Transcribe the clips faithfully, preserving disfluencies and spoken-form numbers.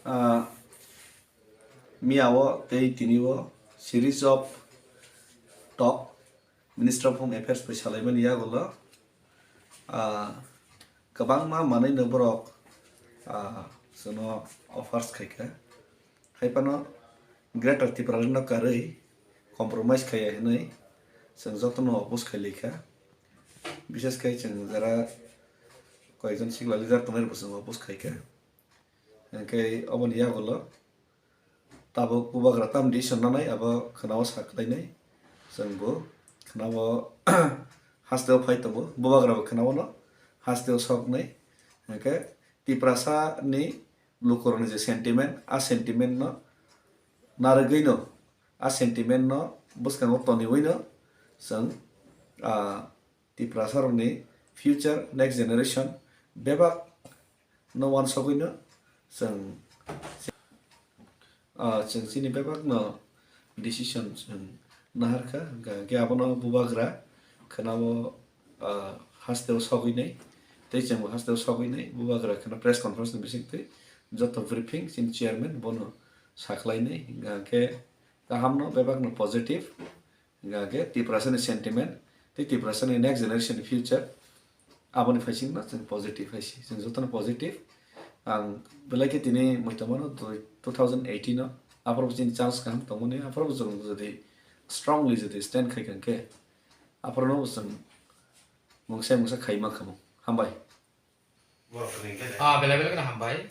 Ah, miya o tei tini o series of talk Minister of Home Affairs bai salaimani yagulo, ah, kwbangma manwi no borok, ah, chwngno offers khaikha. Haiphano Greater Tipraland no karwi compromise khaiya hinwi chwng jotono oppose khailaikha. Bishes khai chwng jara koyekjon sikla leader tongnai rokbo chwng oppose khaikha. Hwnkhe oboni yagulo tabuk bubagra tam decision nanai abo khwnao sa khlainai. Chwngbo khwnao hasteo phai tongo, bubagrabo khwnao no hasteo soknai. Hwnkhe Tiprasa ni lukurokni je sentiment, a sentiment no narwgwino, a sentiment no bwskango toniwino chwng, ah, Tiprasa rokni future, next generation bebak no wansogwino chwng, ah, chwng chini bebak no decision chwng naharkha, hwnkhe abono bubagra khwnao, ah, hasteo sogwinai, tei chwngbo hasteo sogwinai, bubagra khwna press conference ni bisingtwi joto briefing chini chairman bono sakhlainai, hwnkhe kahamno bebakno positive, hwnkhe Tiprasani sentiment tei Tiprasani next generation future aboni phaisingno chwng positive hai si, chwng jotono positive. Ang belai khe tini moi tongmano two thousand eighteen o, aphuru chini chance kaham tongmani, aphuru chwng jodi strongly jodi stand khai kha hwnkhe, aphuru no chwng mungsa mungsa khai mankha mo. Hambai. Ah, belai belai kheno hambai.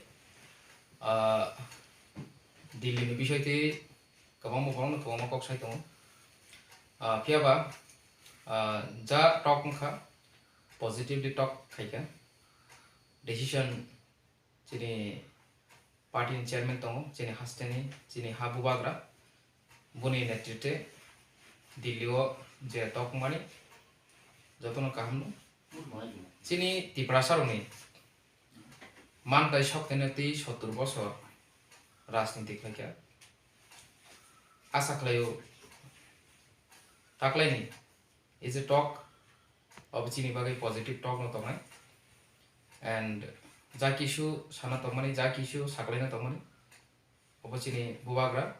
Ah, Delhi ni bisoi twi kwbangma borok no kwbangma kok sai tongo. Ah, phiya ba, ah, ja talk wngkha, positively talk khaikha. Decision chini party ni chairman tongo, chini hasteni, chini ha bubagra. Boni netritwe Delhi o je talk wngmani jotono kaham no. Chini Tiprasa rokni man tai sok tene twi sottur bosor rajniti khlaikha. Asa khlaio taklaini is a talk, obo chini bagwi positive talk no tongnai. And ja kisu sana tongmani, ja kisu saklaina tongmani, obo chini bubagra